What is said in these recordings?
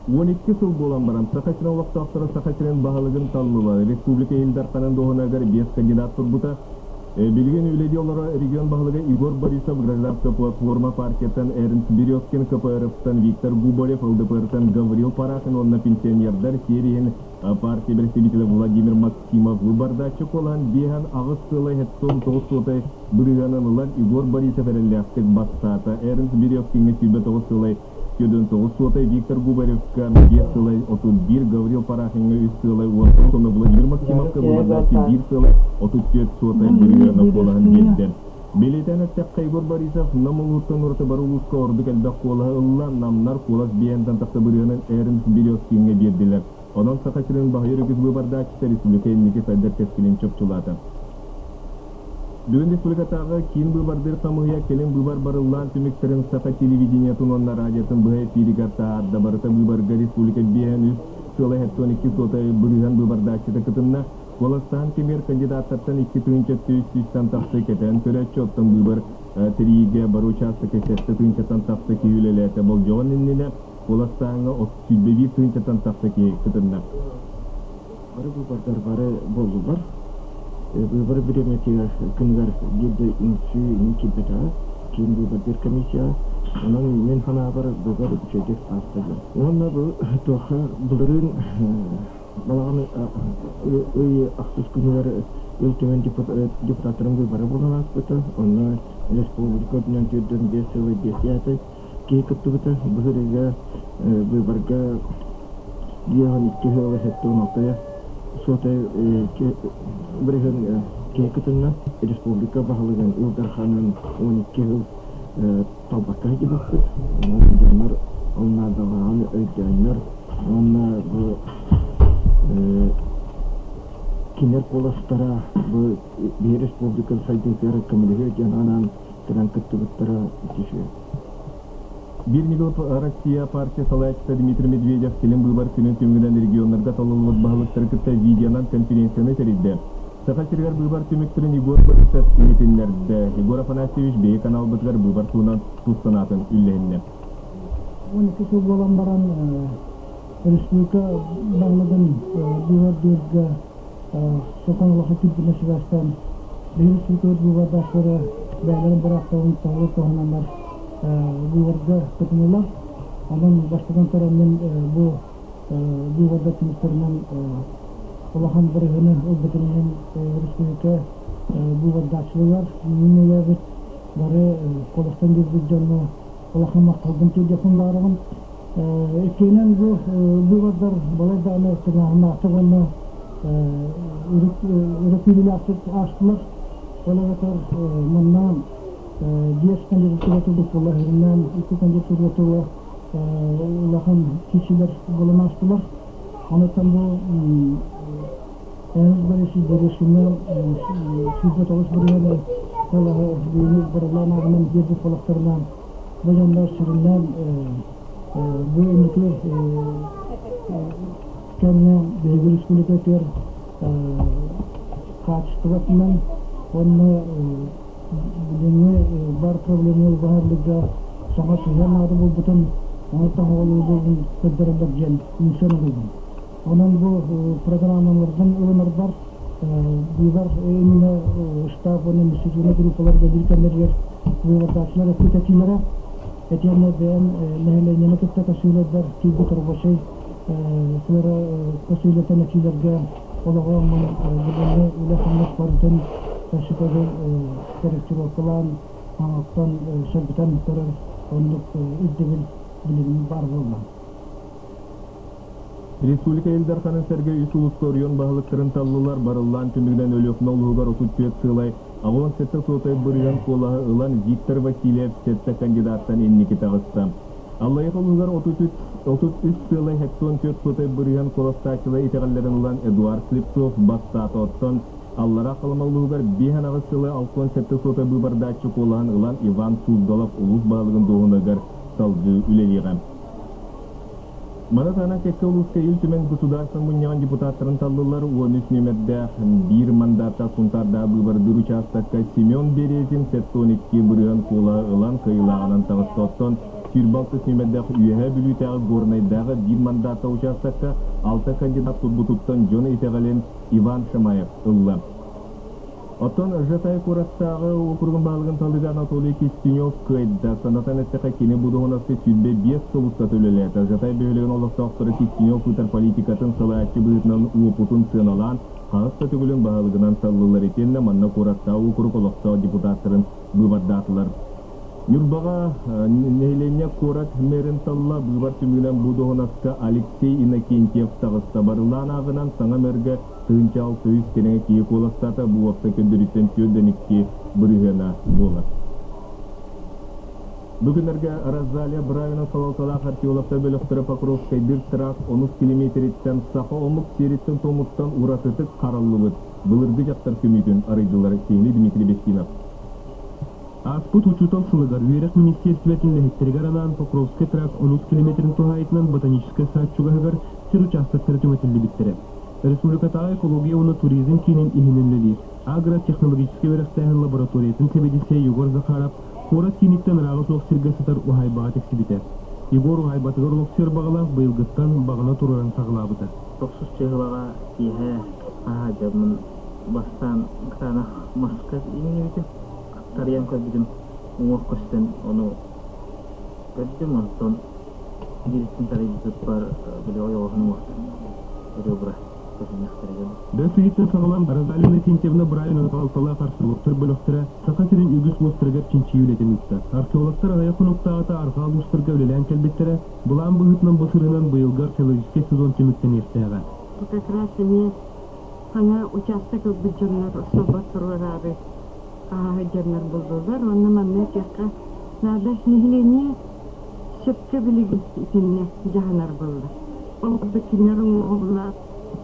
12 сыл буолан баран, Саха сирин олохтоохторо Саха сирин баһылыгын таллылар. Республика Ил Дарханын дуоһунагар биэс кандидат турбута. Билигин үлэлии олорор регион баһылыга Егор Борисов, Гражданская платформа партияттан Эрнст Березкин, КПРФ-тан Виктор Губарев, ЛДПР-тан Гаврил Парахин уонна пенсионердар сиэриһин партия представителэ Владимир Максимов выбордааччы куолаһын биэһэн аҕыс сыалай 79 суотай бырыһыанын ылан Егор Борисов эрэллээхтик бастаата. Эрнст Березкиҥҥэ 29 сыалай 49 суотай Виктор Губаревка биэс сылай 31, Гаврил Парахиҥҥа үс сыалай 19 уонна Владимир Максимовка быбардааччы биир сыалай 34 суотай бырыһыана куолаһын биэрдэ. Бэлиэтээн эттэххэ, Егор Борисов Нам улууһуттан ураты бары улууска ордук элбэх куолаһы ылла, намнар куолас биэһэнтэн тахса бырыһыанын Эрнст Березкиҥҥэ биэрдилэр. Онон Саха сирин баһыйар үгүс быыбардааччыта республика инники сайдар кэскилин чопчулаата. Бүгүн республикатааҕы киин быыбардыыр хамыыһыйа кэлин быыбар барыллаан түмүктэрин саха телевидениетын уонна радиотын быһа эфиригэр таһаарда. Барыта быыбарга республика биэһэн үс сыала 72 суотай бырыһыан быыбардааччыта кытынна. Куоластаан кэмигэр кандидаттартан 2400-тан тахса кэтээн көрөөччү, оттон быыбар тэрийиигэ бары учаастакка 7 тыһыынчаттан тахса киһи үлэлээтэ. Болдьоҕун иннинэ куоластааҥҥа 31 тыһыынчаттан тахса киһи кытынна. Бары быыбардар бары буоллулар. Быыбар бириэмэтигэр күнүгэр биир да үҥсүү иҥин киирбэтэҕэ. Киин быыбардыыр комиссия. Онон мин санаабар быыбар үчүгэйдик ааста диэн. Уонна бу туохха былырыын балаҕан ый ахсыс күнүгэр Ил Түмэн депутаттарын быыбара буолан ааспыта. Онно республика үрдүнэн түрдэн биэс сылы биэс ятай киһи кыттыбыта. Быһырыга быыбарга 52 ыала 76 суотай бырыһын киһи кытынна. Республика баһылыгын Ил Дарханын 12 жыл талбакка сылдьыбыппыт. Онон дьоннор ол наадалааҕын өйдөөннөр уонна бу кинилэр куоластара бу биһи республика сайдыытыгар көмөлөһүө диэн анаан кэлэн кыттыбыттара үчүгэй. Биир ньыгыл Россия партия салайааччыта Дмитрий Медведев кэлин быыбар күнүн түмүгүнэн регионнарга талыллыбыт баһылыктары кытта видеонан конференцияны тэрийдэ. Саха сиригэр быыбар түмүктэрин Егор Борисов иһитиннэрдэ. Егор Афанасьевич биһиги каналбытыгар быыбар туһунан тус санаатын үллэһиннэ. 12 сыл буолан баран республика баһылыгын быыбардыырга сокуон олоххо киирбитинэн сибээстээн биһиги республикабыт быыбардааччылара бэйэлэрин бырааптарын толору туһананнар быыбарга кытыннылар. Онон бастатан туран мин бу быыбардар түмүктэринэн улахан бырыһыаны ылбытым иһин республика быыбардааччыларыгар мин өйөөбүт бары куоластан биэрбит дьоҥҥо улахан махталбын тиэрдиэхпин баҕарабын. Иккиһинэн бу быыбардар балай даҕаны тыҥааһыннаахтык уонна өрө күүрүүлээхтик аастылар. Ол эбэтэр манна биэс кандидатура турбут иһинэн икки кандидатура тула улахан киирсиилэр буолан аастылар. Онуттан бу Эрнст Борисович Борисовна 109 бырыһыаны куолаһы бүгүҥҥү барыллаан ааҕынан биэрбит буоллахтарына, бу дьоннор сүрүннээн бу инники кэмҥэ биһиги республикатыгар хаачыстыбатынан уонна билиҥҥи бар проблеманы быһаарыыга саҥа сыһыан наада буолбутун, ону тоһоҕолуулларын көрдөрөллөр диэн үҥсэн ылабын. Онон бу программаларбын ылынарбар быыбар иннинэ штаб уонна инвестиционнай группаларга биир кэмнэригэр быыбардааччылар эппит этиилэрэ итиэннэ бэйэм нэһилиэнньэни кытта көсүүлэрбэр киирбит рабочай көсүүлэтэн этиилэргэ олоҕу оҥмун бүгүҥҥү үлэ-хамнас барытын өссө төгүл корректировкалаан хаҥаттан сөргүтэн көрөр оннук ирдэбил билигин баар буолла. Республика Ил Дарханын сэргэ үс улууска оройуон баһылыктарын таллылар. Барыллаан түмүгүнэн Өлүөхүмэ улууһугар 34 сыалай 87 суотай бырыһыан куолаһы ылан Виктор Васильев сэттэ кандидаттан инники таҕыста. Аллайыаха улууһугар 33 сыалай 74 суотай бырыһыан куоластааччылар итэҕэллэрин ылан Эдуард Слепцов бастаата. Оттон Аллараа Халыма улууһугар 58 сылы 67 суотай быыбардааччы куолаһын ылан Иван Суздалов улуус баһылыгын дуоһунаһыгар салгыы үлэлиэҕэ. Маны таһынан кэккэ улууска Ил Түмэн Государство мунньаҕын депутаттарын таллылар 13 нүөмэрдээх биир мандаттаах Сунтаардаах быыбардыыр учаастакка Семен Березин 72 бырыһыан куолаһы ылан кыайыылааҕынан таҕыста. Оттон 26 нүөмэрдээх Үөһээ Бүлүүтээҕи Горнайдааҕы биир мандааттаах учаастакка алта кандидат турбутуттан дьон итэҕэлин Иван Шамаев ылла. Оттон Жатай куораттааҕы уокуругун баһылыгын талыыга Анатолий Кистенев кыайда. Санатан эттэххэ, кини бу дуоһунаска 25 сыл устата үлэлээтэ. Жатай бөһүөлэгин олохтоохторо Кистенев ыытар политикатын салайааччы быһыытынан уопутун сыаналаан, хаһыс да төгүлүн баһылыгынан таллылар итиэннэ манна куораттааҕы уокурук олохтоох депутаттарын быыбардаатылар. Ньурбаҕа нэһилиэнньэ куорат мэрин талла. Быыбар түмүгүнэн бу дуоһунаска Алексей Иннокентьев таҕыста. Барыллаан ааҕынан саҥа мэргэ 1600 кэриҥэ киһи куоластаата. Бу уопсай көрдөрүүттэн 42 бырыһыана буолар. Бу күннэргэ Розалия Бравина салалталаах археологтар бөлөхтөрө Покровскайдыыр трасс онус километриттэн саха омук сиэриттэн-туомуттан уратытык хараллыбыт былыргы дьахтар көмүүтүн арыйдылар Сиһилии Дмитрий Бестинов. Ааспыт учуутал сылыгар үөрэх министиэристибэтин үлэһиттэригэр анаан Покровскай тракт онус километрын туһаайытынан ботаническай саад чугаһыгар сир учаастактара түҥэтиллибиттэрэ. Республикатааҕы экология уонна туризм киинин иһинэн үлэлиир агро-технологическай үөрэхтээһин лабораториятын сэбиэдиссэйэ Егор Захаров куорат кииниттэн ырааҕа суох сиргэ сытар уһаайбаҕа тиксибитэ. Егор уһаайбатыгар олохсуйар баҕалаах быйылгыттан баҕана туруоран саҕалаабыта. Тохсус чыһылаҕа киэһэ хаһаадьаммын бастаан кытаанах маска иҥнибитим. Тарыйан көрбүтүм, уҥуох көстөн ону көрдүм, онтон биириттэн тарыйбыппар били ойоҕоһун уҥуохтан ребра көтүннэхтэригэр. Бэс ыйыттан саҕалаан Розалия Иннокентьевна Бравина алталаах археологтар бөлөхтөрө Саха сирин үгүс улуустарыгар чинчийии үлэтин ыытта. Археологтар аҕыйах хонуктааҕыта арҕаа улуустарга үлэлээн кэлбиттэрэ, былаан быһыытынан бу сырыынан быйылгы археологическай сезон түмүктэниэхтээҕэ. Бу как раз эмиэ саҥа учаастак ылбыт дьоннор остуолбар туруораары ааһа дьоннор буллулар уонна манна этиэххэ наада нэһилиэнньэ сөпкө билигин итиннэ дьаһанар буолла. Ол курдук кинилэр уҥуоҕулаах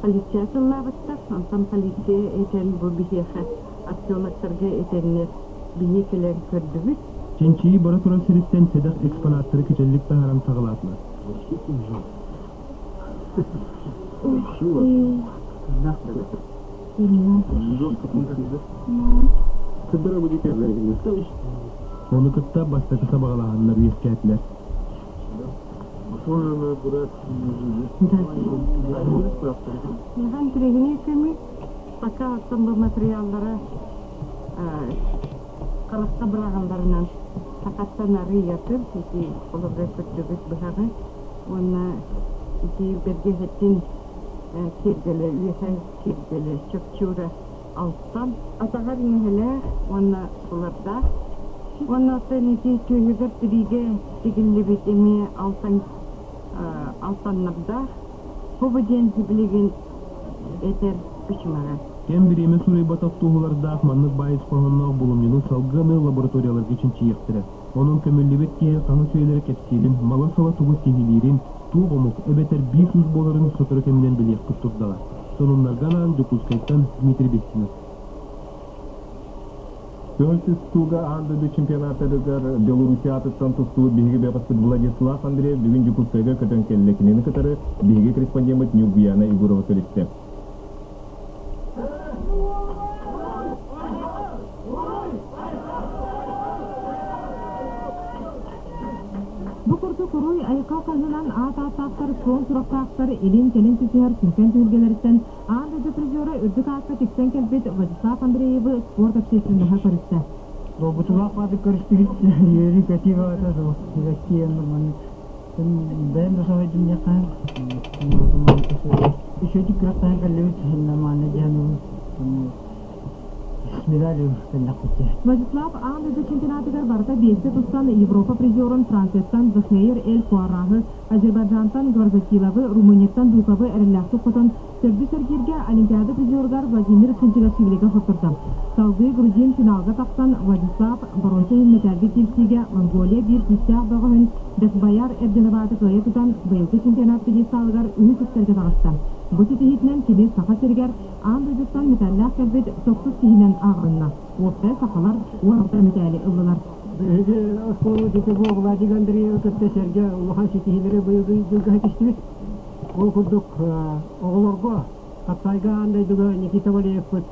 полиция тыллаабыттар, онтон полиция этэн бу биһиэхэ археологтарга этэннэр биһи кэлэн көрдүбүт. Чинчийии бара турар сириттэн сэдэх экспонаттары кичэллик таһааран саҕалаатылар. Ону кытта бастакы сабаҕалааһыннар үөскээтилэр. Михан трегини көмү пока оттон бу материаллара харахха быраҕалларынан сахаттан арыйатын ити холобура көрдүбүт быһаҕы уонна ити бэргэһэтин киэргэлэ үөһэ киэргэлэ чопчуура алтан атаҕар иҥэһэлээх уонна сулардаах уонна оттон ити түөһүгэр тириигэ тигиллибит эмиэ алтан алтаннардаах бу диэн билигин этэр күчүмэҕэ. Кэм бириэмэ суруйбатах туоһулардаах маннык баай ис хоһоонноох булумньуну салгыы аны лабораторияларга чинчийиэхтэрэ. Онон көмүллүбүт киһи хаһыс үйэлэри кэпсиирин, мала-сала тугу сиһилиирин, туох омук эбэтэр биис уус буоларын сотору кэминэн билиэхпит турдаҕа. Сонуннарга анаан Дьокуускайтан Дмитрий Бестинов. Көҥүл тустууга аан дойду чемпионаттарыгар Белоруссия аатыттан тустубут биһиги бөҕөспүт Владислав Андреев бүгүн Дьокуускайга көтөн кэллэ. Кинини кытары биһиги корреспондеммыт Ньургуяна Егорова көрүстэ. Бу курдук Уруй айхал хаһыынан аат ааттаахтар, суон сурахтаахтар илин-кэлин түсүһэр сүҥкэн түһүлгэлэриттэн аан дойду призера үрдүк аакка тиксэн кэлбит Владислав Андреевы спорт общественноһа көрүстэ. Долгутуулаах баатык көрүстүбүт, үөрүү-көтүү бөҕөтө, сибэкки маннык бэйэм да соһуйдум диэххэ үчүгэйдик күрэхтэһэн кэллибит нормально диэн медаль кэллэхпит Владислав аан дойду чемпионатыгар барыта биэстэ тустан Европа призерун Францияттан Захеер Эль Куараһы, Азербайджантан Гварзатиловы, Румынияттан Дуковы эрэллээхтик хотон төрдүс эргииргэ Олимпиада призерыгар Владимир Хинчигашвилига хоттордо. Салгыы грузин финалга тахсан Владислав боруонса иһин мэтээлгэ киирсиигэ Монголия биир күүстээх бөҕөһүн Бэсбаяр Эрденеваты кыайа тутан быйылгы чемпионат пьедесталыгар үһүс үктэлгэ таҕыста. Бу ситиһиитинэн кини Саха сиригэр аан дойдуттан мэтээллээх кэлбит тохсус киһинэн ааҕылынна. Уопсай сахалар 16 мэтээли ыллылар. Биһиги оскуолабыт ити бу Владик Андреевы кытта сэргэ улахан ситиһиилэри быйылгы дьылга ситистибит. Ол курдук оҕолорго хапсайга аан дойдуга Никита Валеевпыт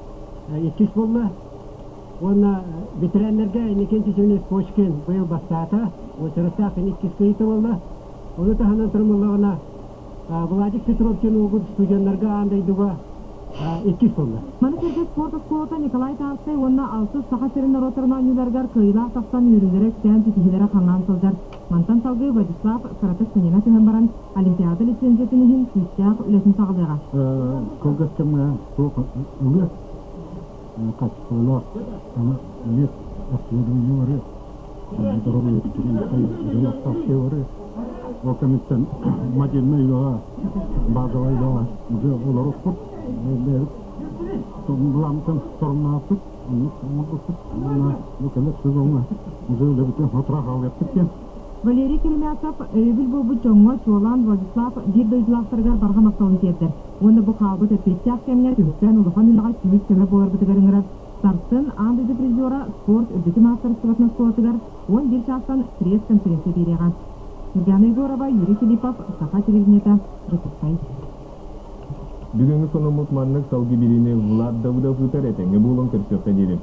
иккис буолла. Уонна ветераннарга Иннокентий Семенович Кочкин быйыл бастаата. Уочараттаах кини иккис кыайыыта буолла. Ону таһынан турумуллаҕына Владик Петров диэн уолбут студеннарга аан дойдуга иккис буолла. Маны сэргэ спорт оскуолата Николай Тарскай уонна алтыс Саха сирин норуоттарын оонньууларыгар кыайыылаах тахсан үөрүүлэрэ үксээн ситиһиилэрэ хаҥаан сылдьар. Мантан салгыы Владислав кыратык сынньана түһэн баран Олимпиада лицензиятын иһин күүстээх үлэтин саҕалыаҕа. Кылгас кэмҥэ туох ылыа хаачыстыбалаах эмиэ обслуживание Ол кэнниттэн модельнай үлэҕэ, базовай үлэҕэ уже олоруппут, бэйэбит былааммытын торумнаабыппыт, оннук оҥорбуппут. Уонна бу кэлэр сезоҥҥа уже үлэбитин отура хаалыахпыт диэн. Валерий Керемясов өйөбүл буолбут дьоҥҥо, чуолаан Владислав биир дойдулаахтарыгар барҕа махталын тиэрдэр. Уонна бу хаалбыт эппиэттээх кэмҥэ түмсэн улахан үлэҕэ күүс-көмө буоларбытыгар ыҥырар. Сарсын аан дойду призера спорт үрдүкү маастарыстыбатын оскуолатыгар 11 чаастан пресс-конференция биэриэҕэ. Нургиана Егорова, Юрий Филиппов, Саха телевидениета, Дьокуускай. Бүгүҥҥү сонуммут маннык салгыы биэриини Влад Давыдов ыытар этэҥҥэ буолан көрсүөххэ диэри.